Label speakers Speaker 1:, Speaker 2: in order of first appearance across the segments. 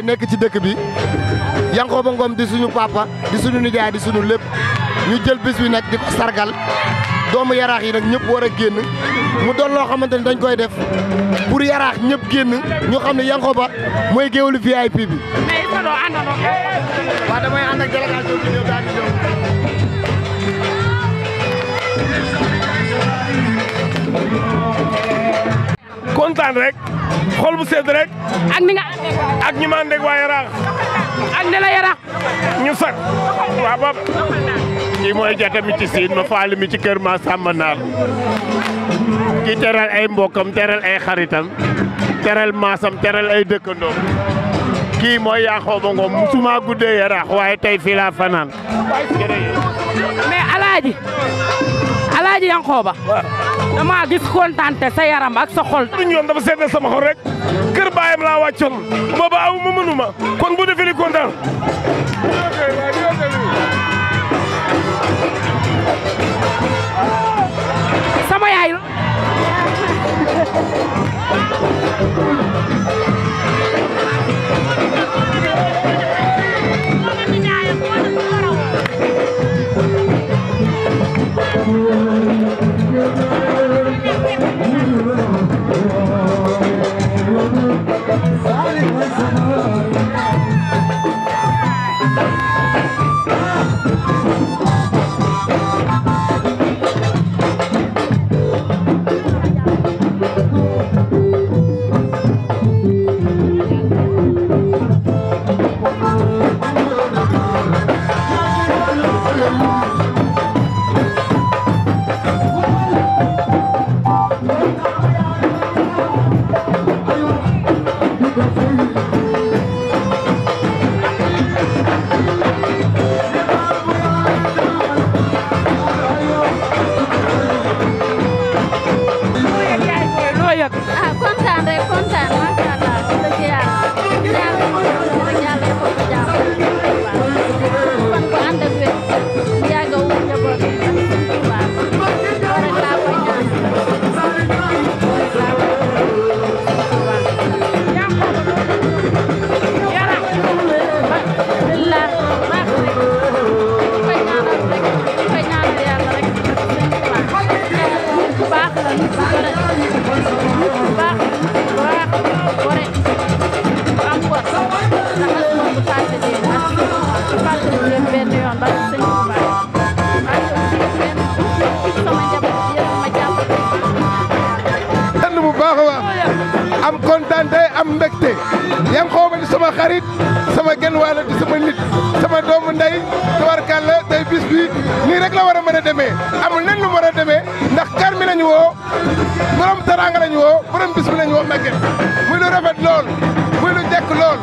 Speaker 1: nekk ci dëkk bi Yankhoba Ngom di suñu papa di suñu nijaay di suñu lépp ñu jël bis bi nag di ko sargal doomu yaraax yi nag ñëpp war a génn mu doon loo xamante ni dañ koy def pour yaraax ñëpp génn ñu xam ne Yankhoba mooy géwélu VIP bi.
Speaker 2: mais it doo àndandoo.
Speaker 1: waaw damay ànd ak délégation bi ñëw daal di ñëw.
Speaker 3: kontaan rek xol bu sedd rek.
Speaker 2: ak ni nga àndee
Speaker 3: ak ñi ma àndeeg waa Yaraax.
Speaker 2: ak ne la Yaraax.
Speaker 3: ñu sat waaw boobu. kii mooy jata mi ci siin ma faali mi ci kër ma sàmm naar kii teral ay mbokkam teral ay xaritam teral maasam teral ay dëkkandoom kii mooy Yankhoba Ngom musuma guddee Yaraax waaye tey fii laa fanaan
Speaker 2: mais alaaji Yankhoba dama gis kontaante sa yaram ak sa xol.
Speaker 3: duñ yoon dafa seet sama xol rek kër baayam laa wàccoon booba aw ma mënuma kon bu defee li kontaan
Speaker 2: sama yaay
Speaker 4: am kontaan tey am mbégte Yankhoba di sama xarit sama genn wàll di sama nit sama doomu ndey tubarkàlla tey bis bi nii rek la war a mën a demee amul len lu war a demee ndax kar mi lañu woo borom taranga lañu woo borom bis bi lañu woo Maguette muy lu rafet lool muy lu jekk lool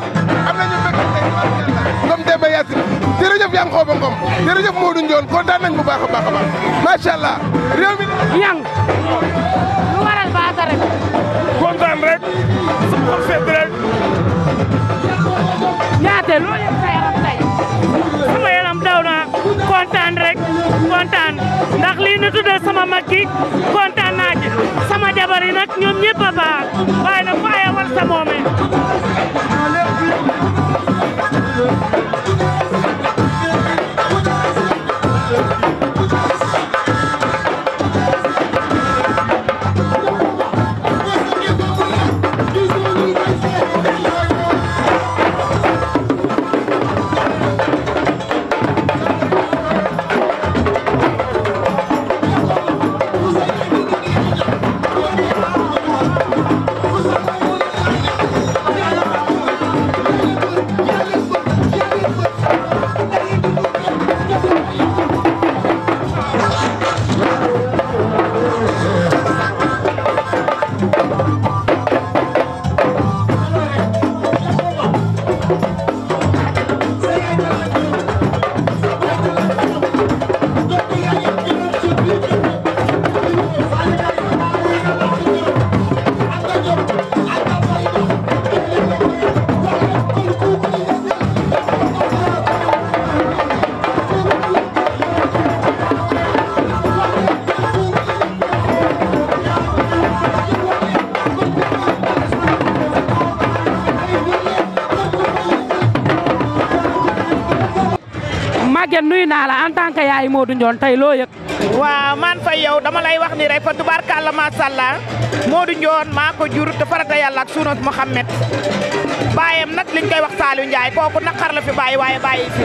Speaker 4: am nañu mbégte tey tubarkàlla comme Demba Yacine jërëjëf Yankhoba Ngom jërëjëf Modou Ndione kontaan nañ bu baax a baax a baax macha allah réew mi
Speaker 2: yang lu waral baata rek
Speaker 3: kontaan rek sama xol sedd rek
Speaker 2: ñaate loo yëg sa yaram tey sama yaram daw na kontaan rek kontaan ndax lii nu tuddee sama mag gi kontaan naa ci sama jabar yi nag ñoom ñëpp a baax waaye nag faaye war sa moome Maguette nuyu naa la en tant que yaay Modou Ndione tey loo yëg.
Speaker 5: waaw man fay yow dama lay wax ni rek fa tubaarkàlla macha allah Modou Ndione maa ko jur te farata yàlla ak suunat Muhammad baayam nag liñ koy wax Saliou Ndiaye kooku naqar la fi bàyyi waaye bàyyi fi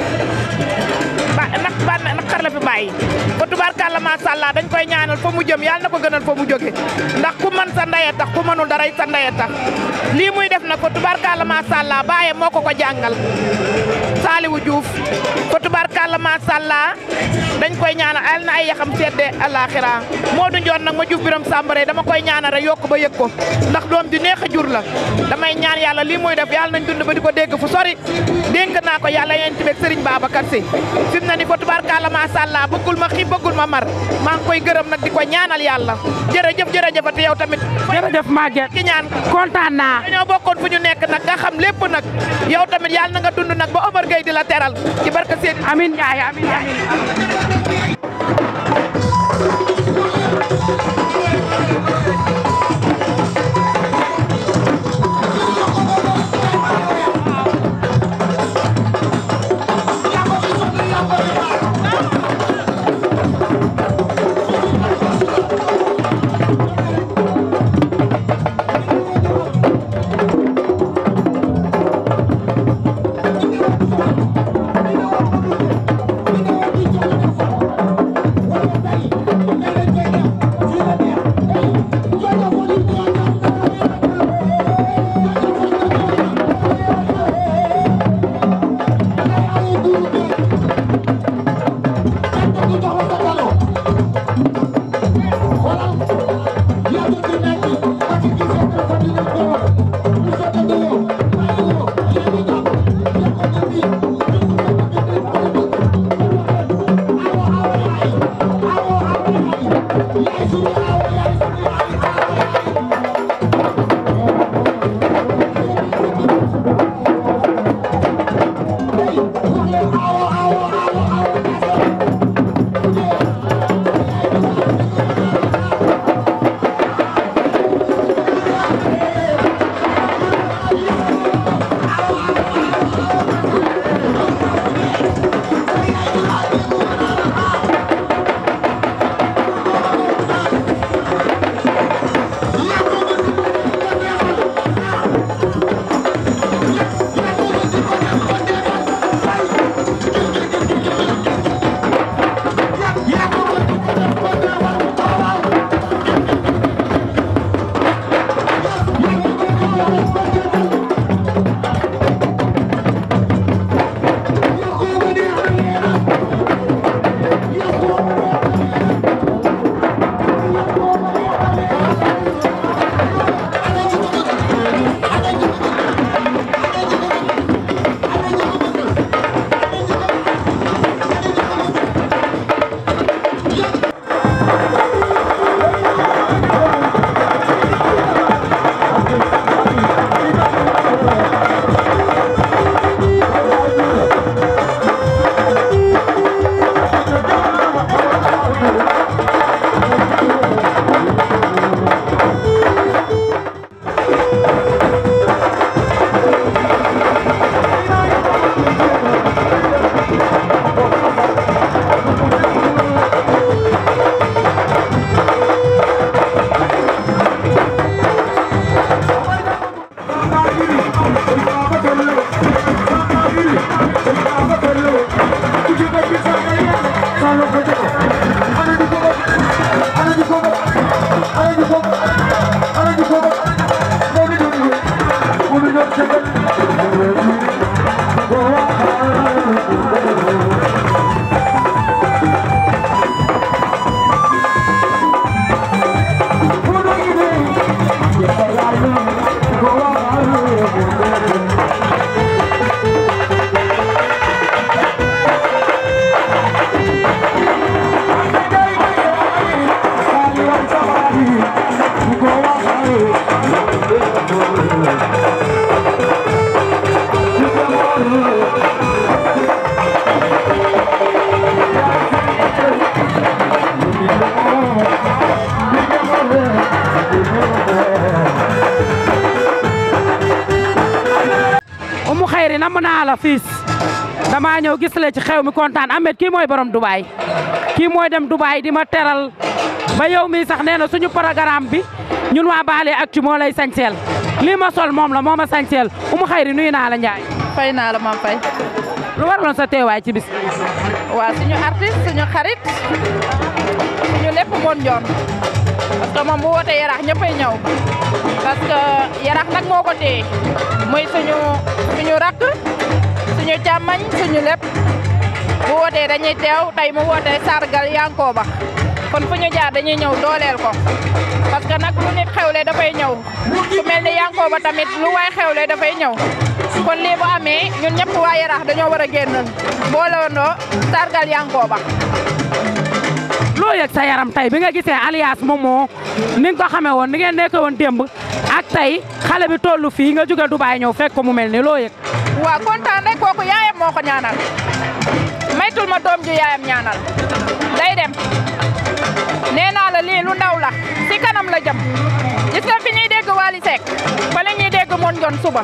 Speaker 5: naqar la fi bàyyi fa tubaarkàlla macha allah dañ koy ñaanal fa mu jëm yàlla na ko gënal fa mu jóge ndax ku mën sa ndeye tax ku mënul dara sa ndeye tax lii muy def nag fa tubaarkàlla macha allah baayam moo ko jàngal Saliou Diouf fa tubaarkàlla macha allah dañ koy ñaanal al na ay yaxam sedde alaxira Modou Ndione nag ma Diouf Biram Sambare dama koy ñaanal rek yokk ba yëg ko ndax doom di neex a jur la damay ñaan yàlla lii muy def yàlla nañ dund ba di ko dégg fu sori dénk naa ko yàlla yéen tamit Serigne Babacar Sy fi mu ne ni fa tubaarkàlla macha allah bëggul ma xiif bëggul ma mar maa ngi koy gërëm nag di ko ñaanal yàlla jërëjëfati yow tamit.
Speaker 2: jërëjëf Maguette
Speaker 5: ki ñaan
Speaker 2: kontaan naa.
Speaker 5: dañoo bokkoon fu ñu nekk nag nga xam lépp nag yow tamit yàlla na nga dund nag ba Omar Gueye di la teral ci barka Seydi.
Speaker 2: amiin Ndiaye amiin amiin. Oumou Khayri namm naa la fiis dama ñëw gis la ci xew mi kontaan Ahmed kii mooy borom Dubaay kii mooy dem Dubaay di ma teral ba yow mi sax nee na suñu programme bi ñun waa Baale Actu moo lay sañseel lii ma sol moom la moo ma sañseel Umu Xayri nuyu naa la Njaay.
Speaker 5: fay naa la Mame Faye.
Speaker 2: lu waraloon sa teewaay ci bis.
Speaker 5: waaw suñu artiste suñu xarit suñu lépp moon njoon parce que moom bu wootee Yaraax ñëppay ñëw parce que Yaraax nag moo ko téye muy suñu rakk suñu càmmañ suñu lépp bu wootee dañuy teew tey mu wootee sargal Yankoba kon fu ñu jaar dañuy ñëw dooleel ko parce que nag lu nit xewle dafay ñëw ku mel ni Yankoba tamit lu waay xewle dafay ñëw kon lii bu amee ñun ñëpp waa Yaraax dañoo war a génn boolewoondoo sargal Yankoba.
Speaker 2: loo yëg sa yaram tey bi nga gisee alias Momo ni nga ko xamee woon ni ngeen nekk woon démb ak tey xale bi tollu fii nga jóge Dubaay ñëw fekk ko mu mel ni loo yëg.
Speaker 5: waaw kontaan rek kooku yaayam moo ko ñaanal maytul ma doom ju yaayam ñaanal day dem nee naa la lii lu ndaw la si kanam la jëm gis nga fi ñuy dégg Wally Seck fa la ñuy dégg Mon Ndione suba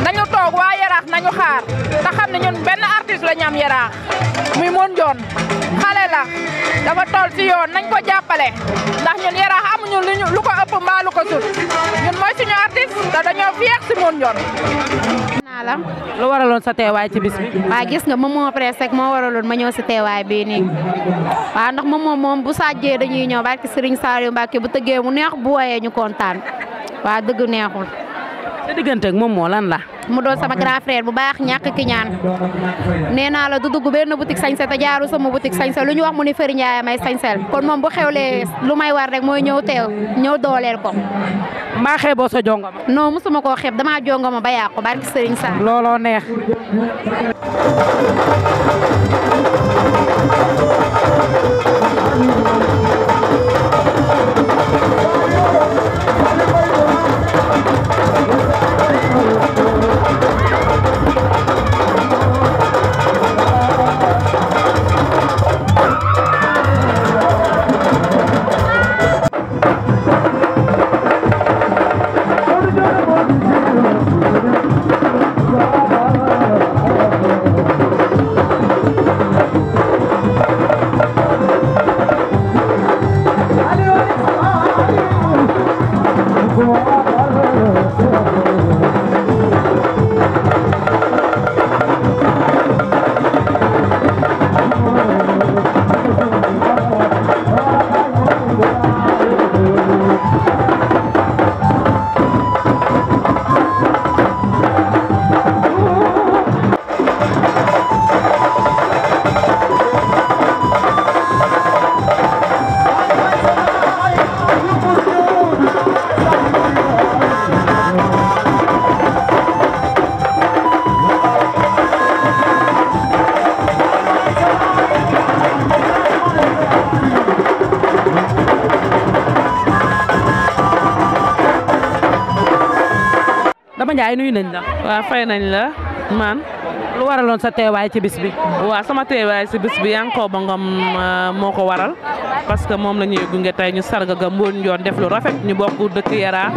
Speaker 5: nañu toog waa Yaraax nañu xaar te xam ne ñun benn artiste la ñu am Yaraax muy Mon Ndione xale la dafa toll si yoon nañ ko jàppale ndax ñun Yaraax amuñu lu ko ëpp mbaa lu ko sut ñun mooy suñu artiste te dañoo fiyeeg si Mon Ndione.
Speaker 6: la
Speaker 2: lu waraloon sa teewaay ci bis bi.
Speaker 6: waaw gis nga moom moo presque moo waraloon ma ñëw si teewaay bii nii waaw ndax moom bu sàjjee dañuy ñëw barki Serigne Saliou Mbacké bu tëggee mu neex bu woyee ñu kontaan waaw dëgg neexul.
Speaker 2: sa diggante ak moom moo lan la.
Speaker 6: mu doon sama grand frère bu baax ñàkk ki ñaan nee naa la du dugg benn boutique sañse te jaaru sama boutique sañse lu ñu wax mu ni Fëri Ndiaye may sañsel kon moom bu xewlee lu may war rek mooy ñëw teew ñëw dooleel ko.
Speaker 2: mbaa xeeboo sa jongoma.
Speaker 6: non mosuma koo xeeb damaa jongoma ba yàqu barki Serigne Sall.
Speaker 2: looloo neex. Daba Ndiaye nuyu nañ la.
Speaker 7: waaw fay nañ la man.
Speaker 2: lu waraloon sa teewaay ci bis bi.
Speaker 7: waaw sama teewaay ci bis bi Yankoba Ngom moo ko waral parce que moom la ñuy gunge tey ñu sarga ga Mon Ndione def lu rafet ñu bokk dëkk Yaraax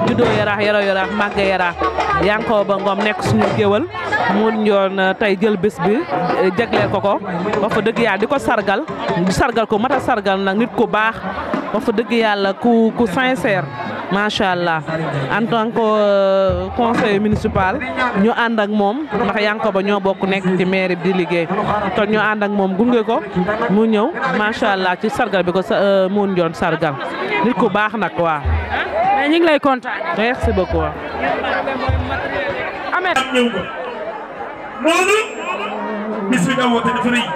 Speaker 7: juddoo Yaraax yaroo Yaraax màgge Yaraax Yankoba Ngom nekk suñu géwal Mon Ndione tey jël bis bi jagleel ko wax fa dëgg yàlla di ko sargal ko mat a sargal nag nit ku baax wax fa dëgg yàlla ku sincère. macha allah en tant que conseiller municipal ñu ànd ak moom ndax Yankoba ñoo bokk nekk ci mairie bi di liggéey te ñu ànd ak moom gunge ko mu ñëw macha allah ci sargal bi ko Mon Ndione sargal nit ku baax nag waa.
Speaker 2: mais ñu ngi lay kontaan.
Speaker 7: merci beaucoup.
Speaker 2: Ahmed.
Speaker 8: ñëw ko noonu bis bi nga woote dafa rëy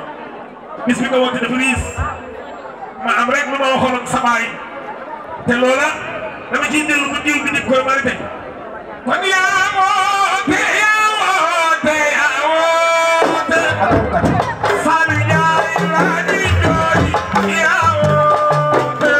Speaker 8: bis bi nga woote dafa riis ma am rek lu ma waxoon ak sa baay te loola. dama ciy dellu ba jiw bi nit koy mari tey kon yaa woote Fallou Ndiaye laa di jooy yaa woote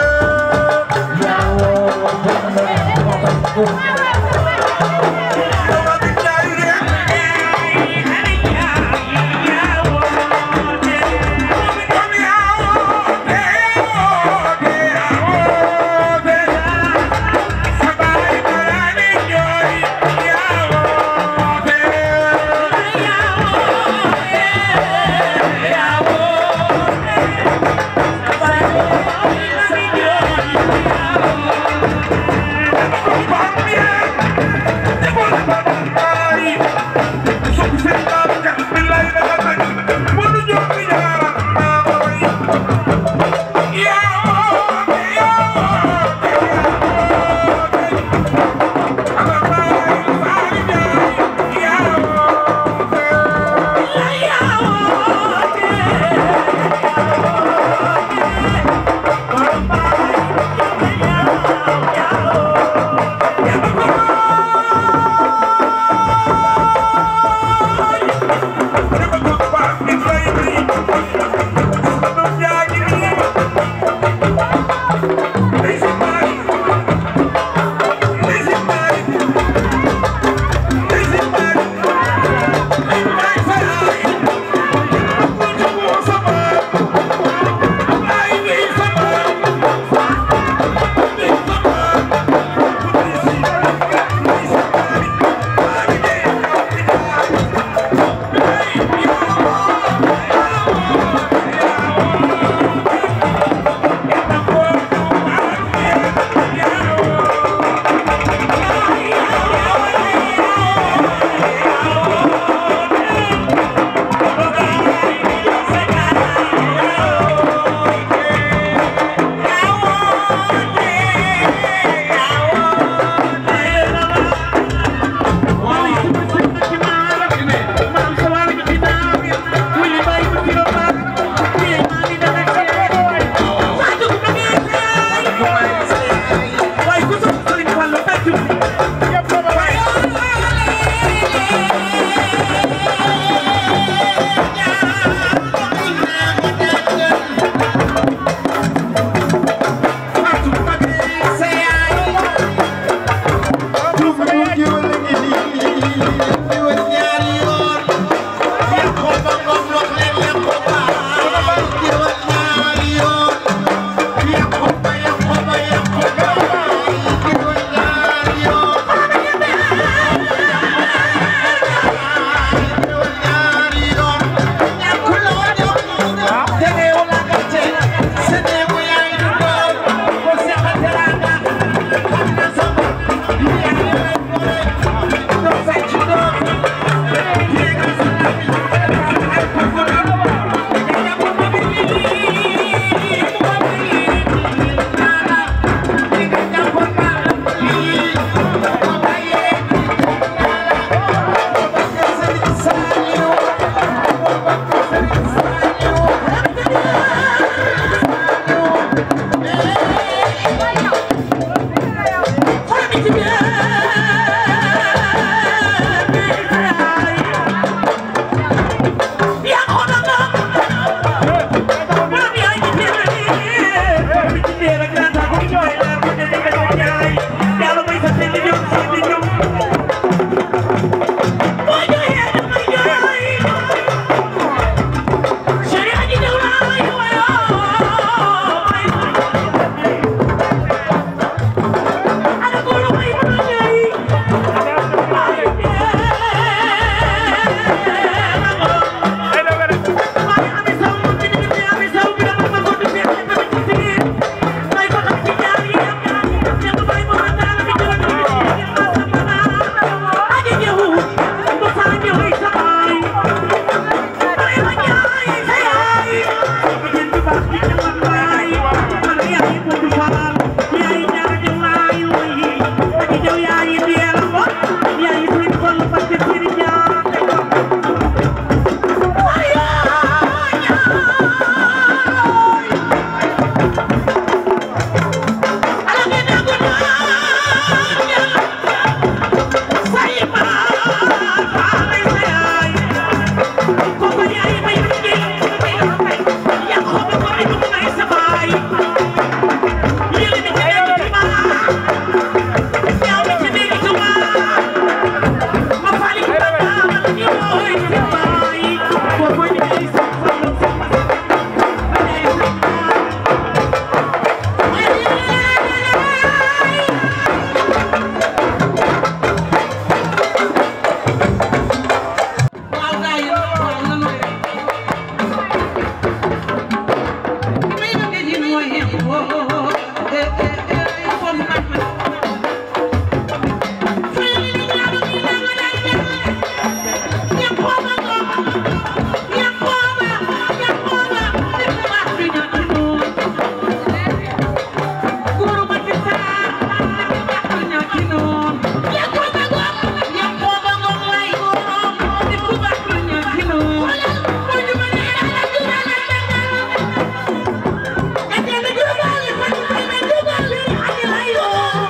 Speaker 9: Yo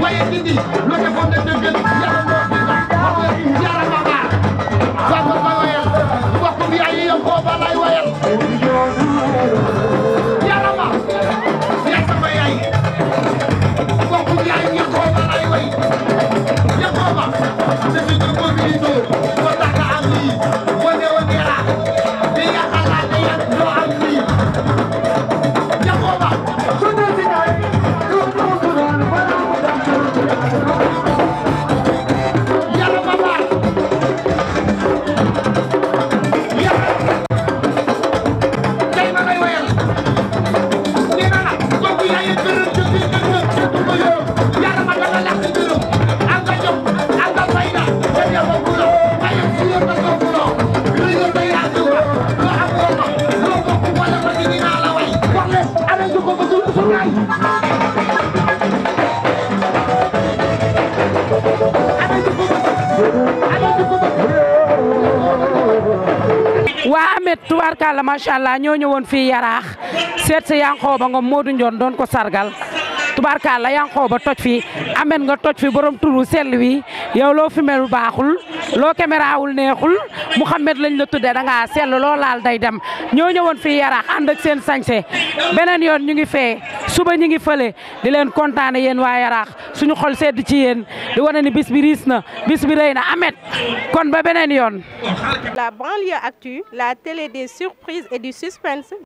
Speaker 1: waaye dindi loo defoon na dëggal yàlla moo fi sax yàlla ma baar sama ma wayal mbokk bi ay yow booba lay wayal yàlla ma yaa sama yaay mbokk bi ay yow booba lay way yow booba c'est une mobilité ko tax nga am lii wane woon yàlla di yaakaar naa ne yàlla doo am lii yow booba yàlla ma baar tey ma lay wayal nee na la kooku yaay gërëm ci biir dëkk ko yow yàlla ma danga lakk gërëm am nga jom am nga fayda te yow a guloo waaye si yow nga soo guloo lu yow da yaa di wax loo am woo loo bokk wala ma digi naa la way wax leen ana ñu ko bëgg su gaay
Speaker 9: waa Amet tubaarkàlla macha allah ñoo ñëwoon fii Yaraax seet si Yankhoba Ngom Modou Ndione doon ko sargal tubaarkàlla Yankhoba toj fi Amet nga toj fi borom turu sell wi yow loo fi mel baaxul loo camérawul neexul Mouhamed lañ la tuddee da ngaa sell loo laal day dem ñoo ñëwoon fii Yaraax ànd ak seen sañse beneen yoon ñu ngi fee suba ñu ngi fële di leen kontaane yéen waa Yaraax suñu xol sedd ci yéen di wane ni bis bi riis na bis bi rëy na Amet kon ba beneen yoon.
Speaker 10: La banlieue actu, la télé des surprises et du suspense.